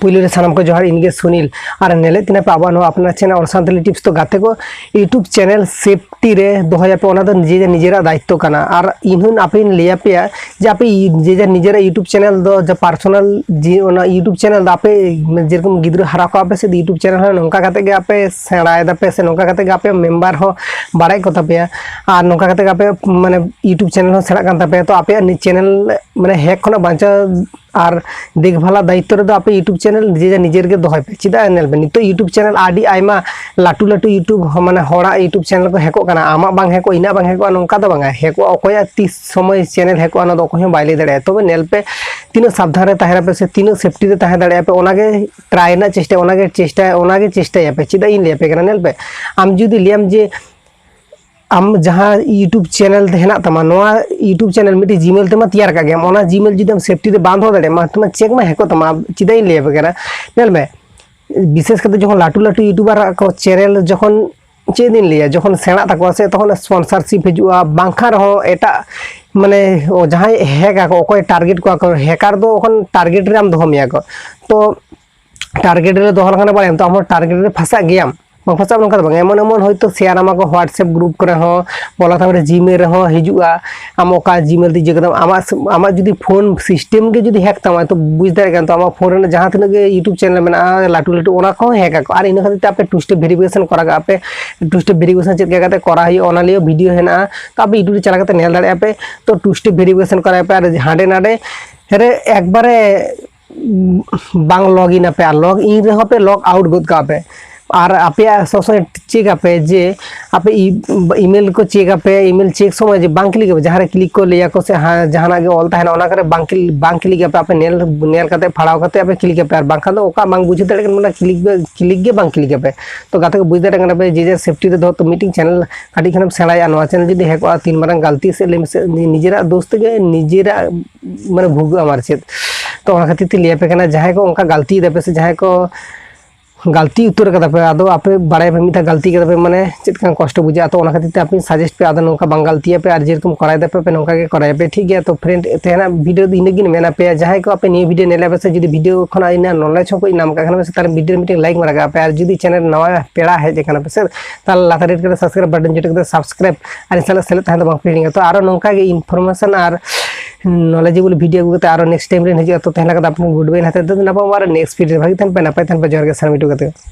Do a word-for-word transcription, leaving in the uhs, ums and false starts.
ᱯᱩᱭᱞᱩ ᱨᱮ ᱥᱟᱱᱟᱢ ᱠᱚ ᱡᱚᱦᱟᱨ, ᱤᱧ ᱜᱮ ᱥᱩᱱᱤᱞ᱾ ᱟᱨ ᱧᱮᱞᱮᱫ ᱛᱟᱦᱮᱱᱟ ᱯᱮ ᱟᱵᱚᱣᱟᱜ ᱱᱚᱣᱟ ᱟᱯᱱᱟᱨ channel All Santali Tips᱾ ᱛᱚ ᱜᱟᱛᱮ ᱠᱚ, YouTube channel safety ᱨᱮ ᱫᱚᱦᱚᱭᱟᱯᱮ, ᱚᱱᱟ ᱫᱚ ᱱᱤᱡᱮ ᱱᱤᱡᱮᱨᱟᱜ ᱫᱟᱭᱤᱛᱛᱚ ᱠᱟᱱᱟ᱾ ᱟᱨ ᱤᱧ ᱦᱚᱸ ᱟᱯᱮᱧ ᱞᱟᱹᱭ ᱟᱯᱮᱭᱟ ᱡᱮ ᱟᱯᱮ ᱡᱮ ᱡᱟᱨ ᱱᱤᱡᱮᱨᱟᱜ YouTube channel ᱫᱚ, ᱡᱮ personal ᱡᱮ ᱚᱱᱟ YouTube channel ᱫᱚ ᱟᱯᱮ ᱡᱮᱨᱚᱠᱚᱢ ᱜᱤᱫᱽᱨᱟᱹ ᱦᱟᱨᱟ ᱠᱚᱜᱼᱟ ᱯᱮ ᱥᱮ, YouTube channel ᱦᱚᱸ ᱱᱚᱝᱠᱟ ᱠᱟᱛᱮ ᱜᱮ ᱟᱯᱮ ᱥᱮᱬᱟᱭ ᱫᱟᱯᱮ ᱥᱮ ᱱᱚᱝᱠᱟ ᱠᱟᱛᱮ ᱜᱮ ᱟᱯᱮ member ᱦᱚᱸ ᱵᱟᱲᱟᱭ ᱠᱚ ᱛᱟᱯᱮᱭᱟ᱾ ᱟᱨ ᱱᱚᱝᱠᱟ ᱠᱟᱛᱮ ᱜᱮ ᱟᱯᱮ ᱢᱟᱱᱮ YouTube channel ᱦᱚᱸ ᱥᱮᱬᱟᱜ ᱠᱟᱱ ᱛᱟᱯᱮᱭᱟ᱾ ᱛᱚ ᱟᱯᱮᱭᱟᱜ channel ᱢᱟᱱᱮ hack ᱠᱷᱚᱱᱟᱜ ᱵᱟᱧᱪᱟᱣ ᱟᱨ ᱫᱮᱠᱷᱵᱷᱟᱞᱟ ᱫᱟᱭᱤᱛᱛᱚ ᱨᱮᱫᱚ ᱟᱯᱮ YouTube channel ᱱᱤᱡᱮ ᱱᱤᱡᱮᱨ ᱜᱮ ᱫᱚᱦᱚᱭ ᱯᱮ᱾ ᱪᱮᱫᱟᱜ ᱧᱮᱞ ᱯᱮ, ᱱᱤᱛᱚᱜ YouTube channel ᱟᱹᱰᱤ ᱟᱭᱢᱟ ᱞᱟᱹᱴᱩ ᱞᱟᱹᱴᱩ YouTube ᱦᱚᱸ, ᱢᱟᱱᱮ ᱦᱚᱲᱟᱜ YouTube channel ᱠᱚ ᱦᱮᱠᱚᱜ ᱠᱟᱱᱟ᱾ ᱟᱢᱟᱜ ᱵᱟᱝ ᱦᱮᱠᱚᱜᱼᱟ, ᱤᱧᱟᱹᱜ ᱵᱟᱝ ᱦᱮᱠᱚᱜᱼᱟ, ᱱᱚᱝᱠᱟ ᱫᱚ ᱵᱟᱝᱟ᱾ ᱦᱮᱠᱚᱜᱼᱟ, ᱚᱠᱚᱭᱟᱜ ᱛᱤᱥ ᱥᱚᱢᱚᱭ channel ᱦᱮᱠᱚᱜᱼᱟ, ᱚᱱᱟ ᱫᱚ ᱚᱠᱚᱭ ᱦᱚᱸ ᱵᱟᱭ ᱞᱟᱹᱭ ᱫᱟᱲᱮᱭᱟᱜᱼᱟ᱾ ᱛᱚᱵᱮ ᱧᱮᱞ ᱯᱮ, ᱛᱤᱱᱟᱹᱜ ᱥᱟᱵᱫᱷᱟᱱ ᱨᱮ ᱛᱟᱦᱮᱱ ᱟᱯᱮ ᱥᱮ ᱛᱤᱱᱟᱹᱜ safety ᱨᱮ ᱛᱟᱦᱮᱸ ᱫᱟᱲᱮᱭᱟᱜᱼᱟ ᱯᱮ, ᱚᱱᱟᱜᱮ try ᱨᱮᱱᱟᱜ ᱪᱮᱥᱴᱟᱭᱟ, ᱚᱱᱟᱜᱮ ᱪᱮᱥᱴᱟᱭᱟ, ᱚᱱᱟᱜᱮ ᱪᱮᱥᱴᱟᱭᱟᱯᱮ᱾ ᱪᱮᱫᱟᱜ ᱤᱧ ᱞᱟᱹᱭᱟᱯᱮ ᱠᱟᱱᱟ, ᱧᱮᱞ ᱯᱮ, ᱟᱢ ᱡᱩᱫᱤ ᱞᱟᱹᱭᱟᱢ ᱡᱮ ᱟᱢ ᱡᱟᱦᱟᱸ YouTube channel ᱛᱮ ᱦᱮᱱᱟᱜ ᱛᱟᱢᱟ, ᱱᱚᱣᱟ YouTube channel ᱢᱤᱫᱴᱤᱡ Gmail ᱛᱮᱢᱟ ᱛᱮᱭᱟᱨ ᱠᱟᱜ ᱜᱮᱭᱟᱢ, ᱚᱱᱟ Gmail ᱡᱩᱫᱤ ᱟᱢ safety ᱨᱮ ᱵᱟᱢ ᱫᱚᱦᱚ ᱫᱟᱲᱮᱭᱟᱜᱼᱟ, ᱢᱟ ᱛᱚᱢᱟ check ᱢᱟ ᱦᱮᱠᱚᱜ ᱛᱟᱢᱟ᱾ ᱪᱮᱫᱟᱜ ᱤᱧ ᱞᱟᱹᱭᱟᱯᱮ ᱠᱟᱱᱟ, ᱧᱮᱞ ᱢᱮ, ᱵᱤᱥᱮᱥ ᱠᱟᱛᱮ ᱡᱚᱠᱷᱚᱱ ᱞᱟᱹᱴᱩ ᱞᱟᱹᱴᱩ YouTuber ᱟᱜ ᱠᱚ channel ᱡᱚᱠᱷᱚᱱ, ᱪᱮᱫ ᱤᱧ ᱞᱟᱹᱭᱟ, ᱡᱚᱠᱷᱚᱱ ᱥᱮᱬᱟᱜ ᱛᱟᱠᱚᱣᱟ ᱥᱮ, ᱛᱚᱠᱷᱚᱱ sponsorship ᱦᱤᱡᱩᱜᱼᱟ, ᱵᱟᱝᱠᱷᱟᱱ ᱨᱮᱦᱚᱸ ᱮᱴᱟᱜ ᱢᱟᱱᱮ ᱡᱟᱦᱟᱸᱭ hack ᱟᱠᱚ, ᱚᱠᱚᱭ target ᱠᱚᱣᱟ ᱠᱚ, hacker ᱫᱚ ᱚᱠᱷᱚᱱ target ᱨᱮ ᱟᱢ ᱫᱚᱦᱚ ᱢᱮᱭᱟ ᱠᱚ᱾ ᱛᱚ target ᱨᱮ ᱫᱚᱦᱚ ᱞᱮᱠᱷᱟᱱ ᱵᱟᱲᱟᱭᱟᱢ ᱛᱚ, ᱟᱢ ᱦᱚᱸ target ᱨᱮ ᱯᱷᱟᱸᱥᱟᱜ ᱜᱮᱭᱟᱢ᱾ ᱵᱟᱝ ᱯᱷᱟᱸᱥᱟᱜ ᱱᱚᱝᱠᱟ ᱫᱚ ᱵᱟᱝ, ᱮᱢᱚᱱ ᱮᱢᱚᱱ ᱦᱚᱭᱛᱳ share ᱟᱢᱟ ᱠᱚ WhatsApp group ᱠᱚᱨᱮ ᱦᱚᱸ, ᱵᱚᱞᱚ ᱛᱟᱢ ᱨᱮ Gmail ᱨᱮᱦᱚᱸ ᱦᱤᱡᱩᱜᱼᱟ᱾ ᱟᱢ ᱚᱠᱟ Gmail ᱛᱮ ᱤᱭᱟᱹ ᱠᱟᱫᱟᱢ, ᱟᱢᱟᱜ ᱟᱢᱟᱜ ᱡᱩᱫᱤ phone system ᱜᱮ ᱡᱩᱫᱤ hack ᱛᱟᱢᱟ, ᱛᱚ ᱵᱩᱡᱽ ᱫᱟᱲᱮᱭᱟᱜ ᱠᱟᱱ ᱛᱚ, ᱟᱢᱟᱜ phone ᱨᱮᱱᱟᱜ ᱡᱟᱦᱟᱸ ᱛᱤᱱᱟᱹᱜ ᱜᱮ YouTube channel ᱢᱮᱱᱟᱜᱼᱟ ᱞᱟᱹᱴᱩ ᱞᱟᱹᱴᱩ, ᱚᱱᱟ ᱠᱚᱦᱚᱸ hack ᱟᱠᱚ᱾ ᱟᱨ ᱤᱱᱟᱹ ᱠᱷᱟᱹᱛᱤᱨ ᱛᱮ ᱟᱯᱮ two step verification ᱠᱚᱨᱟᱣ ᱠᱟᱜᱼᱟ ᱯᱮ᱾ Two step verification ᱪᱮᱫ ᱞᱮᱠᱟ ᱠᱟᱛᱮ ᱠᱚᱨᱟᱣ ᱦᱩᱭᱩᱜᱼᱟ, ᱚᱱᱟ ᱞᱤᱭᱮ video ᱦᱮᱱᱟᱜᱼᱟ, ᱛᱚ ᱟᱯᱮ YouTube ᱨᱮ ᱪᱟᱞᱟᱣ ᱠᱟᱛᱮ ᱧᱮᱞ ᱫᱟᱲᱮᱭᱟᱜᱼᱟ ᱯᱮ᱾ ᱛᱚ two step verification ᱠᱚᱨᱟᱣ ᱯᱮ, ᱟᱨ ᱦᱟᱸᱰᱮ ᱱᱟᱰᱮ ᱨᱮ ᱮᱠᱵᱟᱨᱮ ᱵᱟᱝ log in ᱟᱯᱮ, ᱟᱨ log in ᱨᱮᱦᱚᱸ ᱯᱮ log out ᱜᱚᱫ ᱠᱟᱜᱼᱟ ᱯᱮ᱾ ᱟᱨ ᱟᱯᱮᱭᱟᱜ ᱥᱚᱵ ᱥᱚᱢᱚᱭ check ᱟᱯᱮ ᱡᱮ ᱟᱯᱮ email ᱠᱚ check ᱟᱯᱮ, email check ᱥᱚᱢᱚᱭ ᱡᱮ ᱵᱟᱝ click ᱟᱯᱮ, ᱡᱟᱦᱟᱸ ᱨᱮ click ᱠᱚ ᱞᱟᱹᱭᱟ ᱠᱚ ᱥᱮ ᱦᱟᱸ ᱡᱟᱦᱟᱱᱟᱜ ᱜᱮ ᱚᱞ ᱛᱟᱦᱮᱱᱟ, ᱚᱱᱟ ᱠᱚᱨᱮ ᱵᱟᱝ click, ᱵᱟᱝ click ᱟᱯᱮ, ᱟᱯᱮ ᱧᱮᱞ, ᱧᱮᱞ ᱠᱟᱛᱮ ᱯᱷᱟᱲᱟᱣ ᱠᱟᱛᱮ ᱟᱯᱮ click ᱟᱯᱮ, ᱟᱨ ᱵᱟᱝᱠᱷᱟᱱ ᱫᱚ ᱚᱠᱟ ᱵᱟᱝ ᱵᱩᱡᱷᱟᱹᱣ ᱫᱟᱲᱮᱭᱟᱜ ᱠᱟᱱᱟ, ᱚᱱᱟ click ᱜᱮ, click ᱜᱮ ᱵᱟᱝ click ᱟᱯᱮ᱾ ᱛᱚ ᱜᱟᱛᱮ ᱠᱚ, ᱵᱩᱡᱽ ᱫᱟᱲᱮᱭᱟᱜ ᱠᱟᱱᱟ ᱯᱮ ᱡᱮ ᱡᱟᱨ safety ᱨᱮ ᱫᱚᱦᱚ᱾ ᱛᱚ ᱢᱤᱫᱴᱤᱡ channel ᱠᱟᱹᱴᱤᱡ ᱠᱷᱚᱱᱮᱢ ᱥᱮᱬᱟᱭᱟ, ᱱᱚᱣᱟ channel ᱡᱩᱫᱤ hackᱚᱜᱼᱟ, ᱛᱤᱱ ᱢᱟᱨᱟᱝ ᱜᱟᱹᱞᱛᱤ ᱥᱮ ᱞᱟᱹᱭ ᱢᱮᱥᱮ, ᱱᱤᱡᱮᱨᱟᱜ ᱫᱳᱥ ᱛᱮᱜᱮ ᱱᱤᱡᱮᱨᱟᱜ ᱢᱟᱱᱮ ᱵᱷᱩᱜᱟᱹᱜ ᱟᱢ ᱟᱨ ᱪᱮᱫ᱾ ᱛᱚ ᱚᱱᱟ ᱠᱷᱟᱹᱛᱤᱨ ᱛᱮ ᱞᱟᱹᱭ ᱟᱯᱮ ᱠᱟᱱᱟ, ᱡᱟᱦᱟᱸᱭ ᱠᱚ ᱚᱱᱠᱟ ᱜᱟᱹᱞᱛᱤᱭ ᱫᱟᱯᱮ ᱥᱮ ᱡᱟᱦᱟᱸᱭ ᱠᱚ ᱜᱟᱞᱛᱤ ᱩᱛᱟᱹᱨ ᱠᱟᱫᱟ ᱯᱮ, ᱟᱫᱚ ᱟᱯᱮ ᱵᱟᱲᱟᱭ ᱯᱮ ᱢᱤᱫ ᱫᱷᱟᱣ ᱜᱟᱞᱛᱤ ᱠᱟᱫᱟ ᱯᱮ, ᱢᱟᱱᱮ ᱪᱮᱫ ᱞᱮᱠᱟᱱ ᱠᱚᱥᱴᱚ ᱵᱩᱡᱷᱟᱹᱜᱼᱟ᱾ ᱛᱚ ᱚᱱᱟ ᱠᱷᱟᱹᱛᱤᱨ ᱛᱮ ᱟᱯᱮ suggest ᱯᱮ, ᱟᱫᱚ ᱱᱚᱝᱠᱟ ᱵᱟᱝ ᱜᱟᱞᱛᱤᱭᱟᱯᱮ, ᱟᱨ ᱡᱮᱨᱚᱠᱚᱢ ᱠᱚᱨᱟᱣ ᱫᱟᱯᱮ ᱟᱯᱮ ᱱᱚᱝᱠᱟ ᱜᱮ ᱠᱚᱨᱟᱣ ᱯᱮ, ᱴᱷᱤᱠ ᱜᱮᱭᱟ᱾ ᱛᱚ friend, ᱛᱮᱦᱮᱧᱟᱜ video ᱫᱚ ᱤᱱᱟᱹᱜ ᱜᱤᱧ ᱢᱮᱱᱟ ᱯᱮᱭᱟ, ᱡᱟᱦᱟᱸᱭ ᱠᱚ ᱟᱯᱮ ᱱᱤᱭᱟᱹ video ᱧᱮᱞ ᱯᱮ ᱥᱮ, ᱡᱩᱫᱤ video ᱠᱷᱚᱱᱟᱜ ᱤᱧᱟᱹᱜ knowledge ᱦᱚᱸ ᱠᱚ ᱧᱟᱢ ᱠᱟᱜ ᱠᱷᱟᱱ ᱯᱮ ᱥᱮ, ᱛᱟᱦᱞᱮ video ᱨᱮ ᱢᱤᱫᱴᱮᱱ like ᱢᱟᱨᱟ ᱠᱟᱜ ᱯᱮ, ᱟᱨ ᱡᱩᱫᱤ channel ᱱᱟᱣᱟ ᱯᱮᱲᱟ ᱦᱮᱡ ᱟᱠᱟᱱᱟ ᱯᱮ ᱥᱮ, ᱛᱟᱦᱞᱮ ᱞᱟᱛᱟᱨ ᱨᱮ ᱠᱟᱱᱟ subscribe button ᱡᱚᱴᱮᱫ ᱠᱟᱛᱮ subscribe ᱟᱨ ᱤᱧ ᱥᱟᱞᱟᱜ ᱥᱮᱞᱮᱫ ᱛᱟᱦᱮᱸ ᱫᱚ ᱵᱟᱝ ᱯᱮ ᱦᱤᱲᱤᱧᱟ᱾ ᱛᱚ ᱟᱨᱚ ᱱᱚᱝᱠᱟ ᱜᱮ information ᱟᱨ knowledgeable video ᱟᱹᱜᱩ ᱠᱟᱛᱮ ᱟᱨᱚ next time ᱨᱮ ᱦᱤᱡᱩᱜᱼᱟ᱾ ᱛᱚ ᱛᱮᱦᱮᱧ ᱞᱮᱠᱟ ᱫᱚ ᱟᱯᱮ ᱴᱷᱮᱱ good bye, ᱱᱟᱛᱮ ᱫᱚ ᱱᱟᱯᱟᱭ ᱟᱨ next video ᱨᱮ ᱵᱷᱟᱹᱜᱤ ᱛᱟᱦᱮᱱ ᱯᱮ, ᱱᱟᱯᱟᱭ ᱛᱟᱦᱮᱱ ᱯᱮ, ᱡᱚᱦᱟᱨ ᱜᱮ ᱥᱟᱱᱟᱢ ᱢᱤᱴᱩ ᱜᱟᱛᱮ ᱠᱚ᱾